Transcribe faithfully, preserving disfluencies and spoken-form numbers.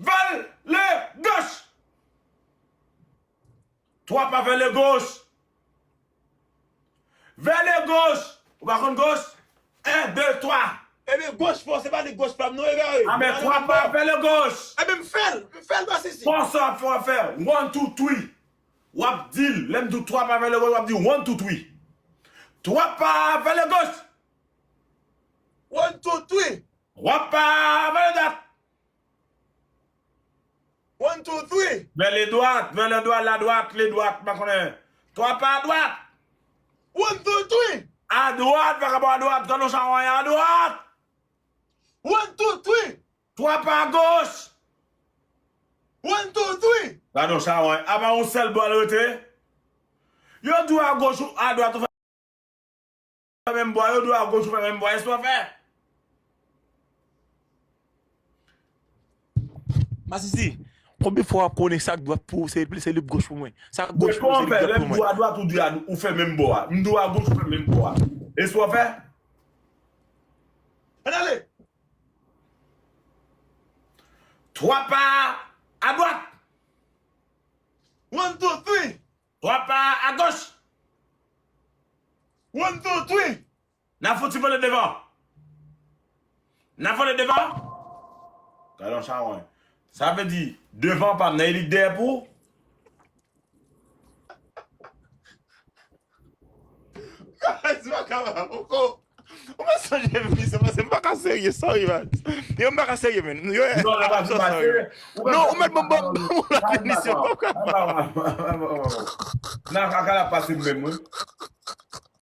Vers le gauche. Twa pa vers le gauche. Vers le gauche. Ou pa konn gauche? Un, deux, trois. Ebyen, gauche pa w, se pa li gauche pa m non, egare. Ah, men twa pa vers le gauche. Ebyen, m fè l, m fè l, Masisi. Konsa w ap fè, w ap fè one, two, three. W ap di l, lè m di w twa pa vers le gauche, w ap di one, two, three. Twa pa vers le gauche. One, two, three. Twa pa vers le droite. One, two, three. Vers le droite, vers le droite, la droite, le droite, m pa konnen. Twa pa a dwat. One, two, three. A dwat, vagabon a dwat, gad yon chawony a dwat. One, two, three. Twa pa a goch. One, two, three. Gad yon chawony. Apa yon sèl bò l rete? Yo di w a goch ou a dwat ou fè menm bò, yo di w a goch ou fè menm bò, èske w fè? Masisi, konbyen fwa w ap konnen sa k dwat pou ou, se, se li k goch pou mwen? Sa k goch pou ou, se li k dwat pou mwen. Lè m di w a dwat, ou di a, ou fè menm bò a. M di w a goch, ou fè menm bò a. Èske w fè? Ann ale! Twa pa a dwat. One, two, three. Twa pa a goch. One, two, three. N a fouti vole devan. N a vole devan. Gad yon chawony. Sa vle di, devan pa m nan, e li k dèyè pou ou? Guys, m pa kapab ankò. Ou mèt sonje misye, paske m pa ka serye, sorry, man. Yo, m pa ka serye, man. Yo, I'm so sorry. Non, ou mèt ban m, ban m, ban m yon lòt emisyon, m pa kapab. Nan kaka la pase m menm, wi.